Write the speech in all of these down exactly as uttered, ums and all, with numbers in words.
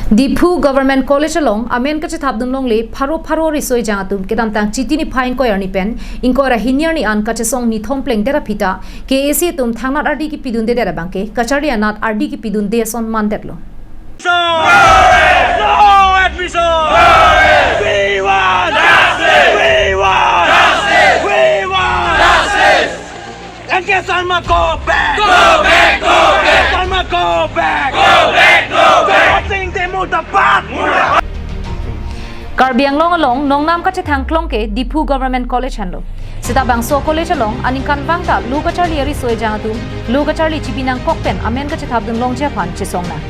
Diphu Government College along amen kachethapdun longle pharo pharo riso ejang atum kedamtang Chiti niphai ingkoi arni pen ingkoi ra hini arni an kachesong nithom plengdet aphi ta K A C atum thangnat ardi kipidundedet abangke kacharli anat ardi kipidunde ason mandetlo. No admission! We want justice! We want justice! We want justice! N K Sharma, go back! Go back! Go back! N K Sharma, go back! Go back! Go back! Singh Dei murdabad! Murdabad! Karbi Anglong along nongnam kachethang klong ke Diphu Government College henlo. Seta bangso college along aningkanvang ta lo kacharli ariso ejang atum lo kacharli chipi nangkok pen amen kachethapdun longji aphan chesong nang.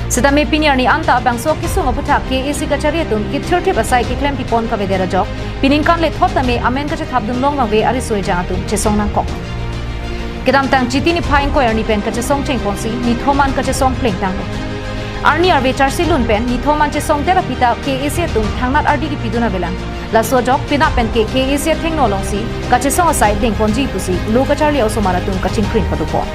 Seta me pini arni anta bangso kesung aputhak K A C kachari atum kithirthip asai keklem pipon kavedet ajok, piningkan lethot tame amen kachethapdun long vangve ariso ejang atum chesong nangkok. Kedamtang Chiti niphai ingkoi arni pen kachesong chengponsi nithom an kachesong plengtanglo. Arni arve charsi lun pen nithom an chesongdet aphi ta K A C atum thangnat ardi kipidun avelang. Laso ajok penap pen ke K A C athengno alongsi kachesong asai dengponji pusi lo kacharli a-osomar atum kachingkring padopon.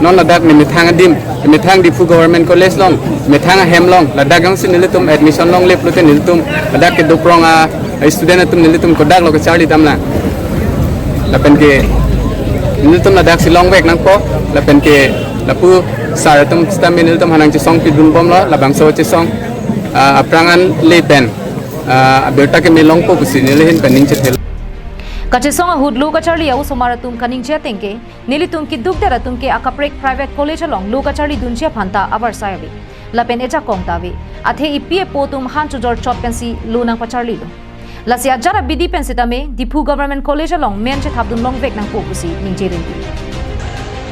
Non ladak ne methang adim, methang Diphu Government College along, methang ahem along, ladak jongsi nelitum admission longle pulote nelitum ladak kedo prong a student atum nelitum kodak lo kacharli damlang. Lapen ke nelitum ladaksi longvek nangpo, lapen ke lapu sir atum sitame nelitum ha nangchesong pidunbomlo, labangso chesong, ah, aphrang an le pen, ah, abirta keme longpo pusi neli ahin pen ning chethelo. Kachesong ahut lo kacharli a-osomar atum kaningje ateng ke, nelitum kedukdet atum ke akaprek private college along lo kacharlidunji aphan ta avarsai ave. Lapen ejakong ta ave. Athe epi epo atum han chojor chot pensi lo nangpacharlilo. Lasi ajat abidi pen sitame Diphu Government College along men chethapdun longvek nangpo pusi ningje rinti.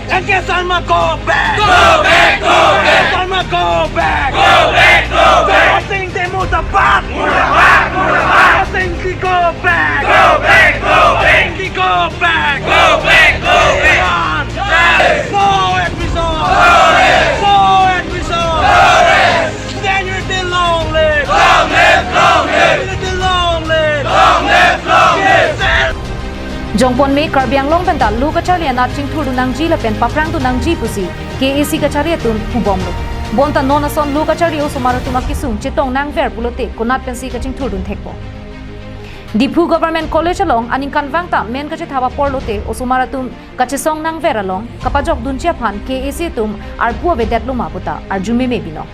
N K Sharma, go back! Go back! Go back! N K Sharma, go back! Go back! Go back! Singh Dei murdabad! Murdabad! Murdabad! Singh Dei, go back! Go back! Go back! Singh Dei, go back! Go back! Go back! One! No admission! No admission! Seniority long live! Long live! Long live! Seniority long live! Long live! Long live! Jongpon me Karbi Anglong pen ta lo kacharli anat chingthurdun nangji lapen paprangdun nangji pusi K A C kachari atum pubomlo. Bonta non ason lo kacharli osomar atum akesung chetong nangver pulote konat pensi kachingthurdun thekpo. Diphu Government College along aningkanvang ta men kachethap apor lote osomar atum kachesong nangver along kapajokdunji aphan K A C atum arpu avedet loma puta arju meme binong.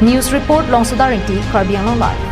News report, Longsoda Rengti, Karbi Anglong Live.